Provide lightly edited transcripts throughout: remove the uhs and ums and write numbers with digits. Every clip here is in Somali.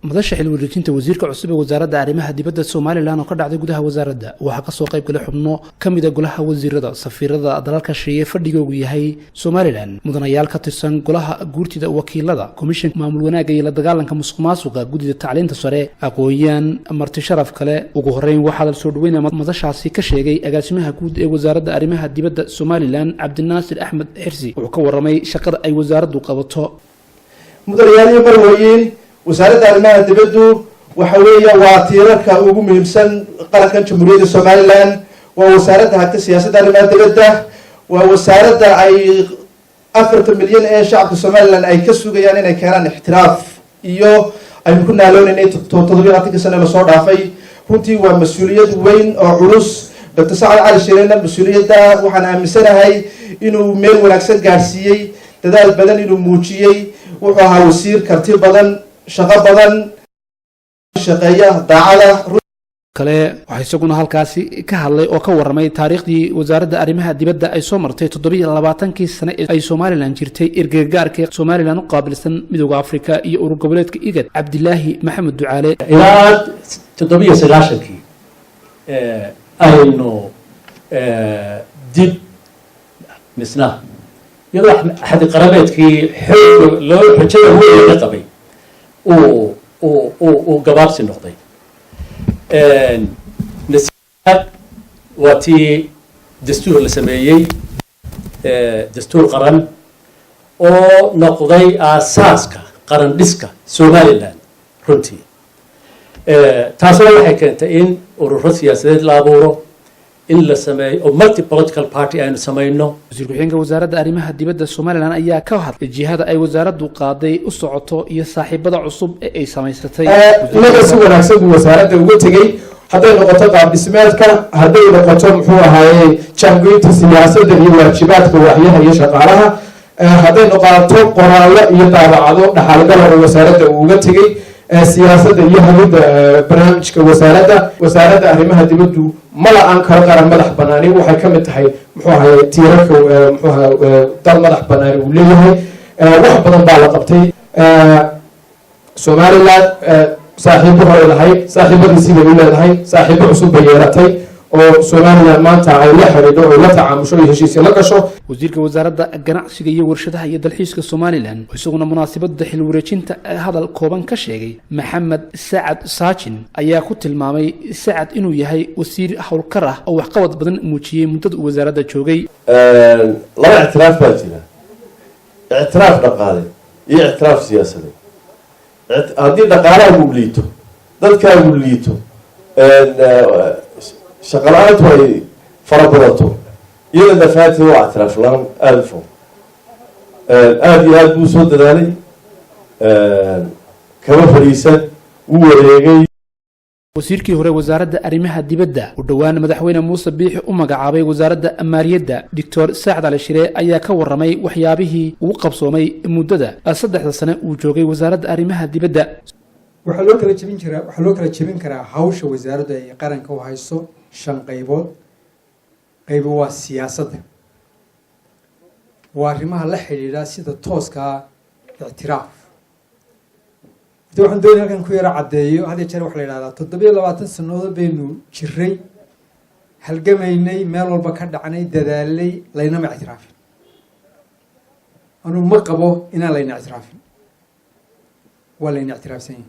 Madasha xil wareejinta wasiirka cusub ee Wasaaradda Arrimaha Dibadda Somaliland oo ka dhacday gudaha wasaaradda waxaa kasoo qayb galay xubno ka mida golaha wasiirada, safiirada dalalka shisheeye fadhigoogu yahay Somaliland, mudanayaal ka tirsan golaha guurtida, wakiilada, komishanka maamul wanaagga iyo la dagaalanka musuq maasuqa, guddida tacliinta sare, aqoon-yaan, marti sharaf kale. Ugu horeyn waxaa la soo dhaweynaya madashaasi ka sheegay agaasimaha guud ee Wasaaradda Arrimaha Dibadda Somaliland, Cabdinaasir Axmed Xirsi. Wuxuu ka waramay shaqada ay wasaaraddu qabato. Mudanayaal iyo marwooyin, Wasaaradda Arrimaha Dibaddu waxa weeya waa tiirarka ugu muhiimsan qarankan Jamhuuriyadda Somaliland. Waa wasaaradda hagta siyaasadda arrimaha dibadda. Waa wasaaradda ay 40 milyan ee shacabka Somaliland ay ka sugayaan inay keenaan ixtiraaf iyo aynu ku naaloonaynay 27-kii sane lasoo dhaafay. Runtii waa mas-uuliyad weyn oo culus. Doctor Sacad Cali Shirena mas-uuliyadda waxaan aaminsanahay inuu meel wanaagsan gaadhsiiyey, dadaal badan inuu muujiyey. Wuxuu ahaa wasiir karti badan, shaqo badan, shaqeeya, daacada. Kale waxaa isaguna halkaasi ka hadlay oo ka waramay taariikhdii Wasaaradda Arrimaha Dibadda ay soo martay 27-kii sane ee ay Somaliland jirtay, ergagaarka Somaliland u qaabilsan Midowda Afrika iyo urur goboleedka IGAD, Cabdilaahi Maxamed Ducaale. Ilaa 97-kii aynu dib misna, iyadoo axdi qarameedkii xoog loo xujada weyn laga qabay uu gabaabsi noqday, waa tii dastuur la sameeyey, dastuur qaran oo noqday aasaaska qaran dhiska Somaliland. Runtii taasna waxay keentay in ururo siyaasadeed la abuuro, in la sameeyo oo multi political party aynu samayno. Wasiir ku-xigeenka Wasaaradda Arrimaha Dibadda Somaliland ayaa ka hadlay jihada ay wasaaraddu qaaday u socoto iyo saaxiibada cusub ee ay samaysatay. Inaga si wanaagsan buu wasaaradda uga tegey, hadday noqoto qaab dhismeedka, hadday noqoto, muxuu ahaaye, jaangoynta siyaasadda iyo waajibaadka waaxyaha iyo shaqaalaha, hadday noqoto qoraallo iyo daabacado dhaxalgala oo wasaaradda uu uga tegey, siyaasadda iyo hagidda barnaamijka wasaaradda. Wasaaradda Arrimaha Dibaddu ma la-aan karo qaran madax banaani. Waxay ka mid tahay, muxuu ahaye, tiirarka, muxuu ahaye, dal madax banaani uu leeyahay. Wax badan baa la qabtay. Somaliland saaxiibo horay lahayd, saaxiibadiisii bay u leedahay, saaxiibo cusub bay yeelatay oo Somaliland maanta ay la xidhiidho oo la tacaamusho iyo heshiisya la gasho. Wasiirka Wasaaradda Ganacsiga iyo Warshadaha iyo Dalxiiska Somaliland oo isaguna munaasabada xil wareejinta hadal kooban ka sheegay, Maxamed Sacad Saajin, ayaa ku tilmaamay Sacad inuu yahay wasiir howlkar ah oo waxqabad badan muujiyey muddada uu wasaaradda joogay. Laba ictiraaf baa jira: ictiraaf dhaqaale iyo ictiraaf siyaasadeed. Haddii dhaqaalahaagu liito, dadkaagu liito, shaqo la-aantu ay fara badato, iyada dafaanteed waa ictiraaf la-aan aada u fog. Aada iyo aada buu soo dadaalay, kama fadhiisan, wuu wareegay. Wasiirkii hore Wasaaradda Arrimaha Dibadda u dhowaan madaxweyne Muuse Biixi u magacaabay Wasaaradda Maaliyadda, Doctor Saacid Cali Shire, ayaa ka waramay waxyaabihii uu qabsoomay muddada 3-da sane uu joogay Wasaaradda Arrimaha Dibadda. Waxaa loo kala jebin jiraa, waxaa loo kala jebin karaa hawsha wasaaraddu ay qaranka u hayso shan qaybood. Qaybo waa siyaasadda, waa arrimaha la xidhiidha sida tooskaa ictiraaf. Inta waxaan doonaya halkan ku yaro caddeeyo, had iyo jeer waxa la yidhahdaa 27 sanadood baynu jiray, halgamaynay, meel walba ka dhacnay, dadaalay, laynama ictiraafin. Anugu ma qabo inaan layna ictiraafin. Waa layna ictiraafsan yahay.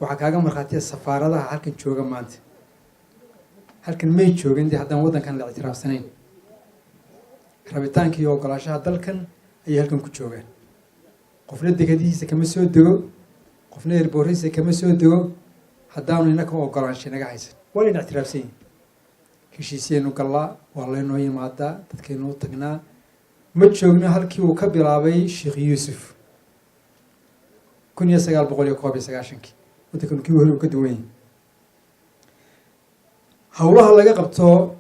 Waxaa kaaga markhaatiya safaaradaha halkan jooga maanta. Halkan may joogin dee haddaan waddankan la ictiraafsanayn. Rabitaanka iyo ogolaashaha dalkan ayay halkan ku joogaan. Qofna dekadihiisa kama soo dego, qofna airport-kiisa kama soo dego haddaanu inaka ogolaansha naga haysan. Waa layna ictiraafsan yahay. Heshiisyaynu gallaa, waa laynoo yimaadaa, dadkaynuu tagnaa. Ma joogno halkii uu ka bilaabay Sheekh Yuusuf 1991-kii. Waddankanu kii hore uu ka duwan yahay. Howlaha laga qabto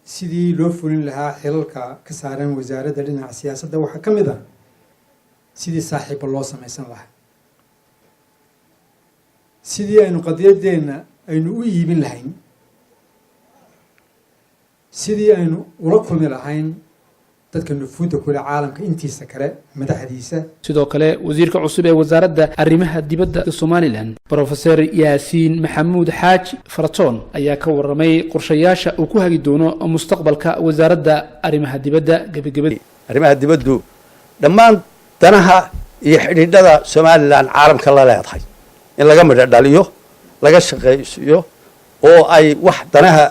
sidii loo fulin lahaa xilalka ka saaran wasaaradda dhinaca siyaasadda waxaa ka mid ah sidii saaxiibo loo samaysan lahaa, sidii aynu qadiyadeenna aynu u iibin lahayn, sidii aynu ula kulmi lahayn Dadka nufuudda kule caalamka intiisa kale madaxdiisa. Sidoo kale, wasiirka cusub ee wasaaradda arrimaha dibadda Somaliland, Professor Yaasiin Maxamuud Xaaji Faratoon, ayaa ka warramay qorshayaasha uu ku hagi doono mustaqbalka wasaaradda arrimaha dibadda gebagabadii. Arrimaha dibaddu dhammaan danaha iyo xidhiidhada Somaliland caalamka la leedahay in laga midho dhaliyo, laga shaqaysiiyo, oo ay wax danaha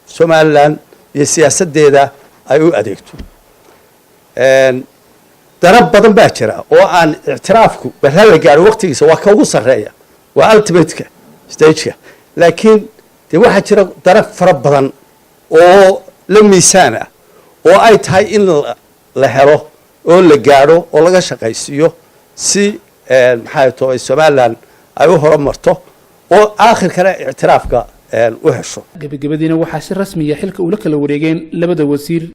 Somaliland iyo siyaasaddeeda ay u adeegto. Dana badan baa jira oo aan ictiraafku barra la gaaro waqtigiisa, waa ka ugu sarreeya, waa ultimate-ka stage-ka, laakiin dee waxaa jira dana fara badan oo la miisaan ah oo ay tahay in la helo oo la gaadho oo laga shaqaysiiyo si maxay to Somaliland ay u horumarto oo aakhirkana ictiraafka u hesho. Gebagabadiina waxaa si rasmiya xilka ula kala wareegeen labada wasiir.